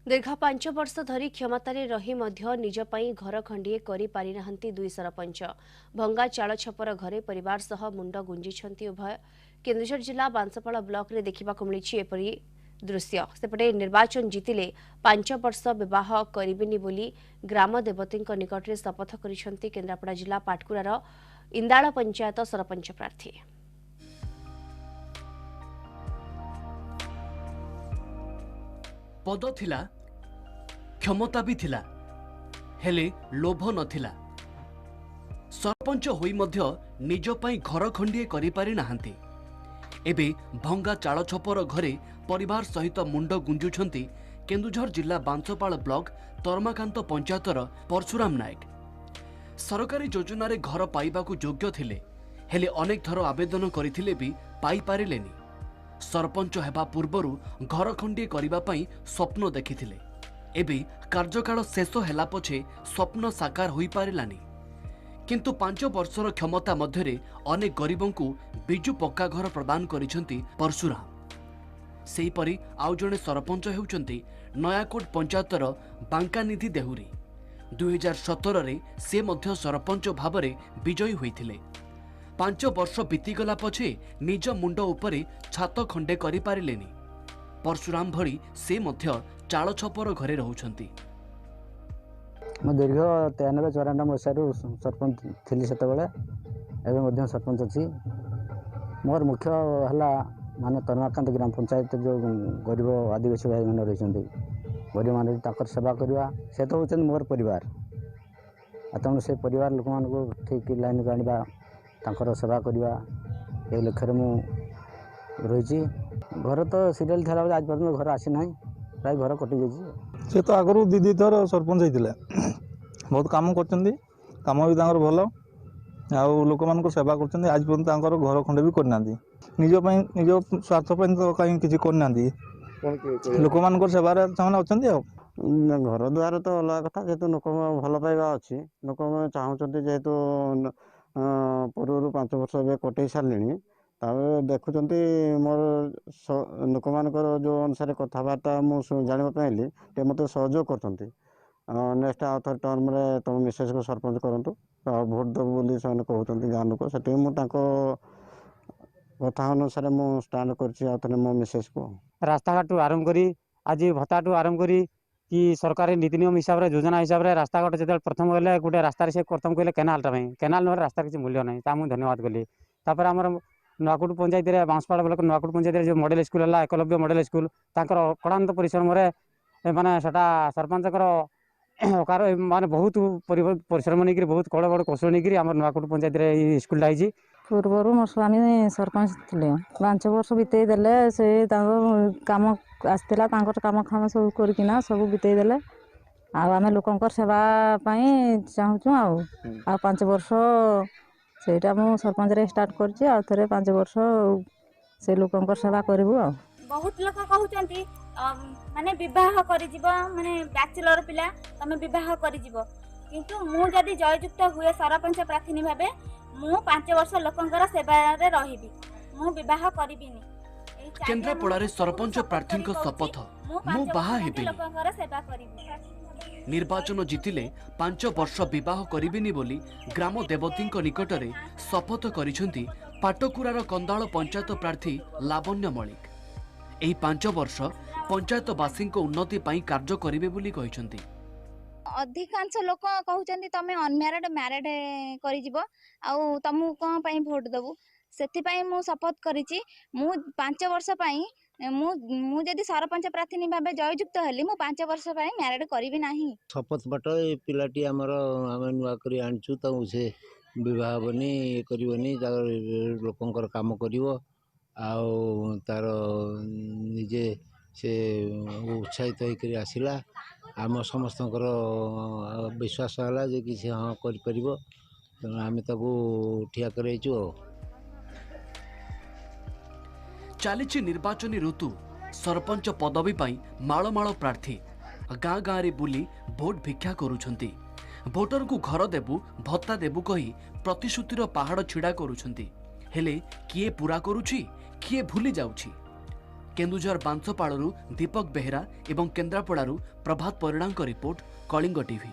ଦୀର୍ଘ 5 ବର୍ଷ ଧରି କ୍ଷମତାରେ ରହି ମଧ୍ୟ ନିଜ ପାଇଁ ଘର ଖଣ୍ଡିଏ କରିପାରିନାହାନ୍ତି ଦୁଇ ସରପଞ୍ଚ। ଭଙ୍ଗା ଚାଳ ଛପର ଘରେ ପରିବାର ସହ ମୁଣ୍ଡ ଗୁଞ୍ଜିଛନ୍ତି ଉଭୟ। କେନ୍ଦୁଝର ଜିଲ୍ଲା ବାଂଶପାଳ ବ୍ଲକରେ ଦେଖିବାକୁ ମିଳିଛି ଏପରି ଦୃଶ୍ୟ। ସେପଟେ ନିର୍ବାଚନ ଜିତିଲେ 5 ବର୍ଷ ବିବାହ କରିବେନି ବୋଲି ଗ୍ରାମ ଦେବତୀଙ୍କ ନିକଟରେ ଶପଥ କରିଛନ୍ତି କେନ୍ଦ୍ରାପଡ଼ା ଜିଲ୍ଲା ପାଟକୁରାର ଇନ୍ଦାଳ ପଞ୍ଚାୟତ ସରପଞ୍ଚ ପ୍ରାର୍ଥୀ। ପଦ ଥିଲା, କ୍ଷମତା ବି ଥିଲା, ହେଲେ ଲୋଭ ନଥିଲା। ସରପଞ୍ଚ ହୋଇ ମଧ୍ୟ ନିଜ ପାଇଁ ଘର ଖଣ୍ଡିଏ କରିପାରି ନାହାନ୍ତି। ଏବେ ଭଙ୍ଗା ଚାଳ ଛପର ଘରେ ପରିବାର ସହିତ ମୁଣ୍ଡ ଗୁଞ୍ଜୁଛନ୍ତି କେନ୍ଦୁଝର ଜିଲ୍ଲା ବାଂଶପାଳ ବ୍ଲକ ତରମାକାନ୍ତ ପଞ୍ଚାୟତର ପରଶୁରାମ ନାୟକ। ସରକାରୀ ଯୋଜନାରେ ଘର ପାଇବାକୁ ଯୋଗ୍ୟ ଥିଲେ, ହେଲେ ଅନେକ ଥର ଆବେଦନ କରିଥିଲେ ବି ପାଇପାରିଲେନି। ସରପଞ୍ଚ ହେବା ପୂର୍ବରୁ ଘର ଖଣ୍ଡିଏ କରିବା ପାଇଁ ସ୍ୱପ୍ନ ଦେଖିଥିଲେ। ଏବେ କାର୍ଯ୍ୟକାଳ ଶେଷ ହେଲା ପଛେ ସ୍ୱପ୍ନ ସାକାର ହୋଇପାରିଲାନି। କିନ୍ତୁ 5 ବର୍ଷର କ୍ଷମତା ମଧ୍ୟରେ ଅନେକ ଗରିବଙ୍କୁ ବିଜୁ ପକ୍କା ଘର ପ୍ରଦାନ କରିଛନ୍ତି ପରଶୁରାମ। ସେହିପରି ଆଉ ଜଣେ ସରପଞ୍ଚ ହେଉଛନ୍ତି ନୟାକୋଟ ପଞ୍ଚାୟତର ବାଙ୍କାନିଧି ଦେହୁରୀ। 2017ରେ ସେ ମଧ୍ୟ ସରପଞ୍ଚ ଭାବରେ ବିଜୟୀ ହୋଇଥିଲେ। 5 ବର୍ଷ ବିତିଗଲା ପଛେ ନିଜ ମୁଣ୍ଡ ଉପରେ ଛାତ ଖଣ୍ଡେ କରିପାରିଲେନି। ପରଶୁରାମ ଭଳି ସେ ମଧ୍ୟ ଚାଳ ଛପର ଘରେ ରହୁଛନ୍ତି। ମୁଁ ଦୀର୍ଘ 93 94 ମସିହାରୁ ସରପଞ୍ଚ ଥିଲି ସେତେବେଳେ, ଏବେ ମଧ୍ୟ ସରପଞ୍ଚ ଅଛି। ମୋର ମୁଖ୍ୟ ହେଲା ମାନେ ତରମାକାନ୍ତ ଗ୍ରାମ ପଞ୍ଚାୟତ ଯେଉଁ ଗରିବ ଆଦିବାସୀ ଭାଇମାନେ ରହିଛନ୍ତି, ଗରିବମାନେ ତାଙ୍କର ସେବା କରିବା, ସେ ତ ହେଉଛନ୍ତି ମୋର ପରିବାର। ଆଉ ତେଣୁ ସେ ପରିବାର ଲୋକମାନଙ୍କୁ ଠିକ୍ ଲାଇନ୍କୁ ଆଣିବା, ତାଙ୍କର ସେବା କରିବା, ଏ ଲକ୍ଷ୍ୟରେ ମୁଁ ରହିଛି। ଘର ତ ସିରିଏଲ୍ ଥିଲା ବେଳେ ଆଜି ପର୍ଯ୍ୟନ୍ତ ଘର ଆସିନାହିଁ, ପ୍ରାୟ ଘର କଟିଯାଇଛି। ସେ ତ ଆଗରୁ 2 ଥର ସରପଞ୍ଚ ହେଇଥିଲେ, ବହୁତ କାମ କରିଛନ୍ତି, କାମ ବି ତାଙ୍କର ଭଲ, ଆଉ ଲୋକମାନଙ୍କ ସେବା କରୁଛନ୍ତି। ଆଜି ପର୍ଯ୍ୟନ୍ତ ତାଙ୍କର ଘର ଖଣ୍ଡେ ବି କରିନାହାନ୍ତି। ନିଜ ପାଇଁ, ନିଜ ସ୍ୱାର୍ଥ ପାଇଁ ତ କାହିଁ କିଛି କରିନାହାନ୍ତି, ଲୋକମାନଙ୍କର ସେବାରେ ସେମାନେ ଅଛନ୍ତି। ଆଉ ଘର ଦ୍ୱାର ତ ଅଲଗା କଥା, ଯେହେତୁ ଲୋକଙ୍କ ଭଲ ପାଇବା ଅଛି, ଲୋକମାନେ ଚାହୁଁଛନ୍ତି, ଯେହେତୁ ପୂର୍ବରୁ 5 ବର୍ଷ ଏବେ କଟେଇ ସାରିଲିଣି, ତାପରେ ଦେଖୁଛନ୍ତି ମୋର ଲୋକମାନଙ୍କର ଯେଉଁ ଅନୁସାରେ କଥାବାର୍ତ୍ତା ମୁଁ ଜାଣିବା ପାଇଲି, ଟିକେ ମୋତେ ସହଯୋଗ କରୁଛନ୍ତି। ନେକ୍ସଟ ଆଉ ଥରେ ଟର୍ମରେ ତୁମ ମିସେସ୍କୁ ସରପଞ୍ଚ କରନ୍ତୁ ଆଉ ଭୋଟ ଦେବୁ ବୋଲି ସେମାନେ କହୁଛନ୍ତି ଗାଁ ଲୋକ। ସେଥିପାଇଁ ମୁଁ ତାଙ୍କ କଥା ଅନୁସାରେ ମୁଁ ଷ୍ଟାଣ୍ଡ କରିଛି ଆଉ ଥରେ ମୋ ମିସେସ୍କୁ। ରାସ୍ତାଘାଟରୁ ଆରମ୍ଭ କରି ଆଜି ଭତ୍ତାଠୁ ଆରମ୍ଭ କରି କି ସରକାରୀ ନୀତି ନିୟମ ହିସାବରେ, ଯୋଜନା ହିସାବରେ ରାସ୍ତାଘାଟ ଯେତେବେଳେ ପ୍ରଥମ ହେଲେ ଗୋଟେ ରାସ୍ତାରେ ସେ ପ୍ରଥମ କହିଲେ କେନାଲଟା ପାଇଁ, କେନାଲ ନହେଲେ ରାସ୍ତାର କିଛି ମୂଲ୍ୟ ନାହିଁ, ତା ମୁଁ ଧନ୍ୟବାଦ କଲି। ତାପରେ ଆମର ନୂଆକୋଟ ପଞ୍ଚାୟତରେ, ବାଉଁଶପାଳ ବ୍ଲକ ନୂଆକୋଟ ପଞ୍ଚାୟତରେ ଯେଉଁ ମଡ଼େଲ ସ୍କୁଲ ହେଲା, ଏକଲବ୍ୟ ମଡ଼େଲ ସ୍କୁଲ, ତାଙ୍କର ଅକ୍ଳାନ୍ତ ପରିଶ୍ରମରେ ମାନେ ସେଟା ସରପଞ୍ଚଙ୍କର ଅକାର ମାନେ ବହୁତ ପରିଶ୍ରମ ନେଇକରି, ବହୁତ କଳ ବଡ଼ କୌଶଳ ନେଇକରି ଆମର ନୂଆକୋଟ ପଞ୍ଚାୟତରେ ଏଇ ସ୍କୁଲଟା ହେଇଛି। ପୂର୍ବରୁ ମୋ ସ୍ୱାମୀ ସରପଞ୍ଚ ଥିଲେ, 5 ବର୍ଷ ବିତେଇ ଦେଲେ। ସେ ତାଙ୍କ କାମ ଆସିଥିଲା, ତାଙ୍କର କାମ ଖାମ ସବୁ କରିକିନା ସବୁ ବିତେଇ ଦେଲେ। ଆଉ ଆମେ ଲୋକଙ୍କର ସେବା ପାଇଁ ଚାହୁଁଛୁ ଆଉ 5 ବର୍ଷ ସେଇଟା ମୁଁ ସରପଞ୍ଚରେ ଷ୍ଟାର୍ଟ କରିଛି, ଆଉ ଥରେ 5 ବର୍ଷ ସେ ଲୋକଙ୍କର ସେବା କରିବୁ। ଆଉ ବହୁତ ଲୋକ କହୁଛନ୍ତି ମାନେ ବିବାହ କରିଯିବ, ମାନେ ବ୍ୟାଚଲର ପିଲା ତମେ ବିବାହ କରିଯିବ, କିନ୍ତୁ ମୁଁ ଯଦି ଜୟଯୁକ୍ତ ହୁଏ ସରପଞ୍ଚ ପ୍ରାର୍ଥିନୀ ଭାବେ, ମୁଁ 5 ବର୍ଷ ଲୋକଙ୍କର ସେବାରେ ରହିବି, ମୁଁ ବିବାହ କରିବିନି। କେନ୍ଦ୍ରାପଡ଼ାରେ ସରପଞ୍ଚ ପ୍ରାର୍ଥୀଙ୍କ ଶପଥ, ମୁଁ ବାହା ହେବିନି, ଲୋକଙ୍କର ସେବା କରିବି। ନିର୍ବାଚନ ଜିତିଲେ 5 ବର୍ଷ ବିବାହ କରିବିନି ବୋଲି ଗ୍ରାମ ଦେବତୀଙ୍କ ନିକଟରେ ଶପଥ କରିଛନ୍ତି ପାଟକୁରାର କନ୍ଦାଳ ପଞ୍ଚାୟତ ପ୍ରାର୍ଥୀ ଲାବଣ୍ୟ ମଳିକ। ଏହି 5 ବର୍ଷ ପଞ୍ଚାୟତବାସୀଙ୍କ ଉନ୍ନତି ପାଇଁ କାର୍ଯ୍ୟ କରିବେ ବୋଲି କହିଛନ୍ତି। ଅଧିକାଂଶ ଲୋକ କହୁଛନ୍ତି ତମେ ଅନମ୍ୟାରେଡ ମ୍ୟାରେଡ କରିଯିବ, ଆଉ ତମକୁ କ'ଣ ପାଇଁ ଭୋଟ ଦେବୁ? ସେଥିପାଇଁ ମୁଁ ଶପଥ କରିଛି, ମୁଁ 5 ବର୍ଷ ପାଇଁ ମୁଁ ଯଦି ସରପଞ୍ଚ ପ୍ରାର୍ଥିନୀ ଭାବେ ଜୟଯୁକ୍ତ ହେଲି, ମୁଁ 5 ବର୍ଷ ପାଇଁ ମ୍ୟାରେଡ କରିବି ନାହିଁ। ଶପଥ ପାଠ ଏ ପିଲାଟି ଆମର, ଆମେ ନୂଆ କରି ଆଣିଛୁ ତାକୁ, ସେ ବିବାହ ହେବନି, ଇଏ କରିବନି, ତାର ଲୋକଙ୍କର କାମ କରିବ, ଆଉ ତାର ନିଜେ ସେ ଉତ୍ସାହିତ ହେଇକରି ଆସିଲା। ଆମ ସମସ୍ତଙ୍କର ବିଶ୍ୱାସ ହେଲା ଯେ କି ସେ ହଁ କରିପାରିବ, ତେଣୁ ଆମେ ତାକୁ ଠିଆ କରାଇଛୁ। ଆଉ ଚାଲିଛି ନିର୍ବାଚନୀ ଋତୁ। ସରପଞ୍ଚ ପଦବୀ ପାଇଁ ମାଳମାଳ ପ୍ରାର୍ଥୀ ଗାଁ ଗାଁରେ ବୁଲି ଭୋଟ ଭିକ୍ଷା କରୁଛନ୍ତି। ଭୋଟରଙ୍କୁ ଘର ଦେବୁ, ଭତ୍ତା ଦେବୁ କହି ପ୍ରତିଶ୍ରୁତିର ପାହାଡ଼ ଛିଡ଼ା କରୁଛନ୍ତି। ହେଲେ କିଏ ପୂରା କରୁଛି, କିଏ ଭୁଲି ଯାଉଛି। କେନ୍ଦୁଝର ବାଂଶପାଳରୁ ଦୀପକ ବେହେରା ଏବଂ କେନ୍ଦ୍ରାପଡ଼ାରୁ ପ୍ରଭାତ ପରିଡ଼ାଙ୍କ ରିପୋର୍ଟ, କଳିଙ୍ଗ ଟିଭି।